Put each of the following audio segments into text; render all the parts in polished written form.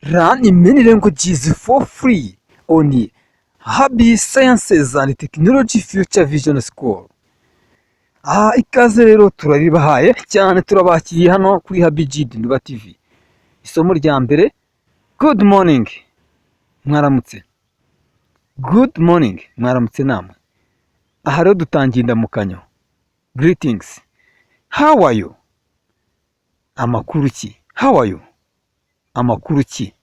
Learn many languages for free on Habi Sciences and Technology Future Vision School. Aha ikaze rero turaribahaye cyane, turabakiriye hano kuri Habi G Nduba TV. Isomo rya mbere, good morning, mwaramutse. Good morning, mwaramutse namwe. Aha rero dutangiye indamukanyo. Greetings. How are you? Amakuru ki? How are you? Amakuru ki?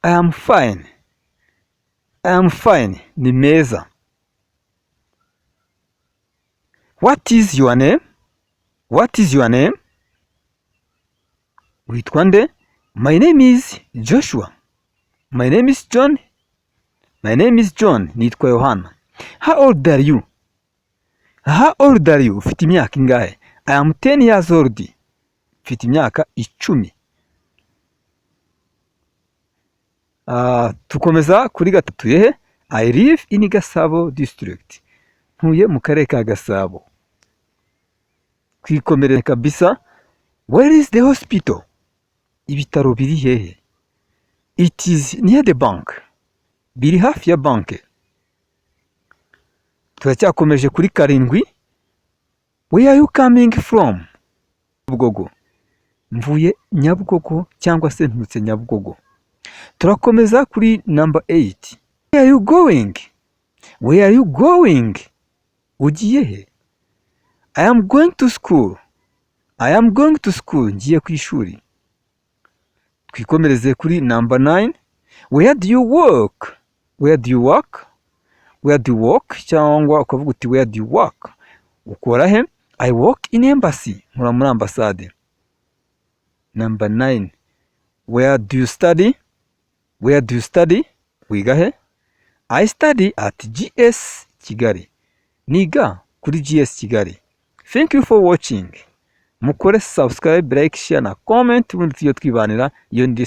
I am fine. I am fine. Ni meza. What is your name? What is your name? Witwa nde? My name is Joshua. My name is John. My name is John. Nitwa Yohana. How old are you? How old are you? Ufite imyaka ingahe? I am 10 years old. Mfite imyaka 10. Tukomeza kuri gatatu yehe. I live in Gasabo district. Ntuye mu karere ka Gasabo. Twikomere kabisa. Where is the hospital? Ibitaro biri hehe? It is near the bank. Biri hafi ya banke. Turacyakomeje kuri karindwi. Where are you coming from? Nyabugogo. Mvuye Nyabugogo cyangwa se nturutse Nyabugogo. Turakomeza kuri number 8. Where are you going? Where are you going? Ugiye he? I am going to school. I am going to school. Ngiye ku ishuri. Twikomereze kuri number 9. Where do you work? Where do you work? Where do you work? Cyangwa ukavuga uti where do you work? Ukora he? I work in embassy. Nkora muri ambasade. Number 9. Where do you study? Where do you study? Wiga he? I study at GS Kigali. Niga kuri GS Kigali. Thank you for watching. Mukore subscribe, like, share na comment, ubundi tujye twibanira iyo ndi.